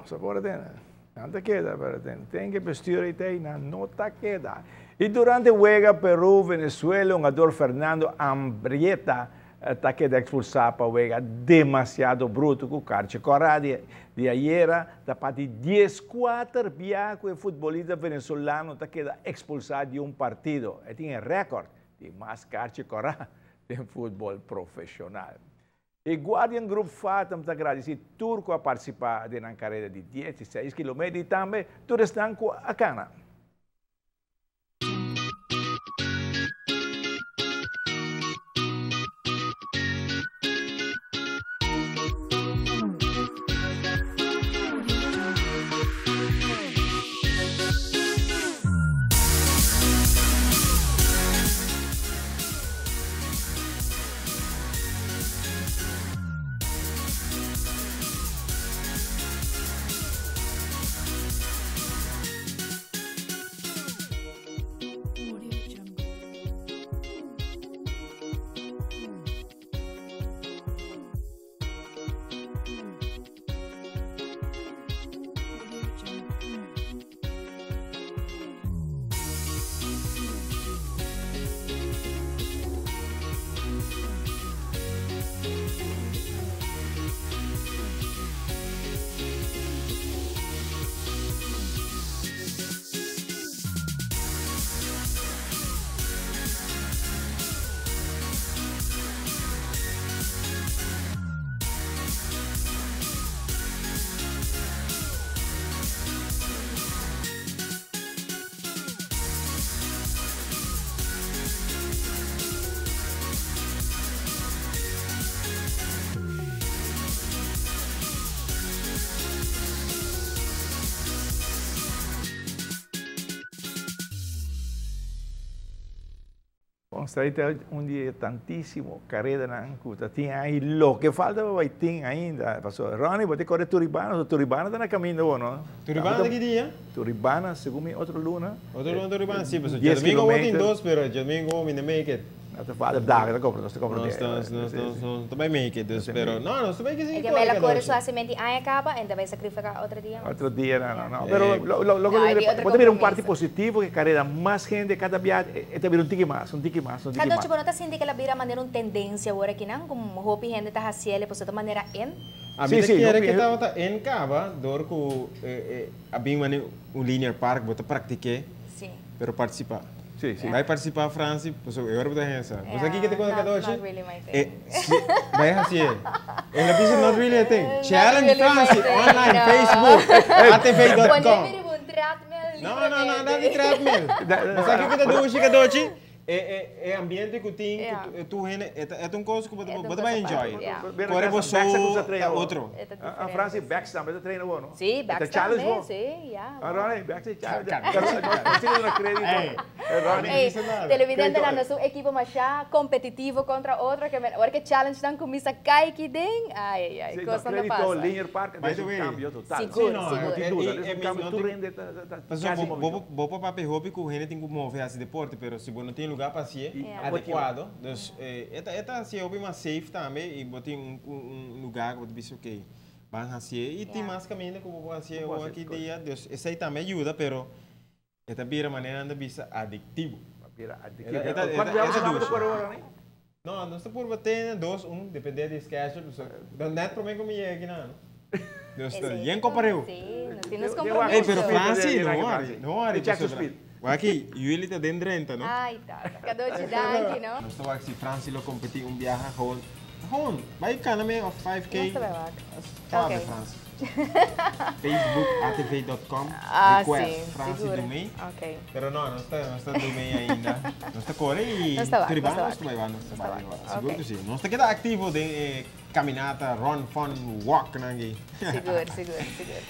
So por ten. Nan ta keda, pero ten, ten que bestuur y tey, nan no ta keda. Y durante wega Peru, Venezuela, hungador Fernando Ambrieta ta keda expulsa pa wega demasiado bruto cu karchi cora di di ayera ta pa di 14 bia cu e futbolista venezolano ta keda expulsa di un partido. E tin e record di mas karchi cora den futbol profesional. E Guardian Group Fatum ta gradisí tur ku a partisipá den nan kareda di 16 kilometer i tambe tur esnan ku a kana. Bon, esei ta un di e tantísimo karedanan ku ta tin ai. Loke falta pa bai tin ainda. Pasobra, Ronnie, bo ta kore Turibana, so Turibana ta na kaminda bo, no? Turibana ta ki dia? Turibana, segun mi, otro luna. Otro luna Turibana, si, pasobra djadomingo bo tin dos, pero djadomingo mi no make it. No ta falta daga ta compra, nos ta compra. Nos, nos, nos, nos ta bai make it, dus, pero no, nos ta bai kisi kore. E ke mela kore su hasimenti aña kaba, en ta bai sacrifica otro dia. Otro dia, no, no, no. Pero lo, lo, lo, bo ta mira un parti positivo ke kareda mas hende kada bia e ta bira un tiki mas, un tiki mas, un tiki mas. Kadochi, bo no ta sinti ke la bira manera un tendensia awor akinan, ku hopi hende ta hasiel e pasobra ta manera en? A mi ta kere ke tabata en kaba dor ku a bin manera un linear park, bo ta praktik'é. Pero participa. Sí, sí. Bai participa Franci, pasobra e ora bo ta hesa. Bo sa kiko te konta Kadoshi? Not really my thing. E, si, bai hasié. E lo bisa not really a thing. Challenge Franci, online, Facebook, atv.com. Pone mi riba un treadmill No, no, no, no di treadmill. Bo sa kiko ta dushi Kadoshi? E, e, e ambiente ku tin, ku tur hende, e ta, e ta un kos ku bo ta, bo ta bai enjoy. Kore bo so ta otro. A Franci, Bex tambe ta traina bo, no? Sí, Bex tambe, sí, ya. A Ronnie, Bex ta challenge. Nos tin duna credito. Ronnie. Ey, televidentenan, nos un ekipo masha competitivo contra otro, ke men ora ke challengenan cuminsa cay ki den, ay, ay, ay, cosnan ta pasa. Credito, Linear Park, ta un cambio total. Sigur, sigur. No tin duda, ta un cambio, tur hende ta casi Pasobra bo por papia hopi cu hende tin cu move haci deporte, pero si bo no tin lugar pa hacié adecuado, dus e ta e ta hacié hopi mas safe tambe y bo tin un lugar cu bo ta bisa ok, ban hacié y tin mas caminda cu bo por hacié awor aki dia, dus esey tambe a yuda, pero e ta bira manera nan ta bisa adictivo. A bira adictivo. Cuanto biaha bo ta dushi? No, nos ta purba tene dos, un, depende di schedule, pasobra net prome cu mi yega aki nan, nos ta yen kopareu. Sí, nos tin nos compromiso. Ey, pero Franci, no worry, no worry, pasobra wak aki, Yuli ta den drenta, no? Ay, tata. Cadochi danki, no? Nos ta wak si Franci lo competi un biaha gewoon, gewoon, bai cana me of 5K. Nos ta bai wak. Suave, Franci. Facebook, atv.com, request, Franci Dumey. Pero no, nos ta, nos ta Dumey ainda. Nos ta kore i Turibana nos ta bai wak, nos ta bai wak. Sigur ku si. Nos ta keda aktivo den e kaminata, run, fun, walk nan aki. Sigur, sigur, sigur.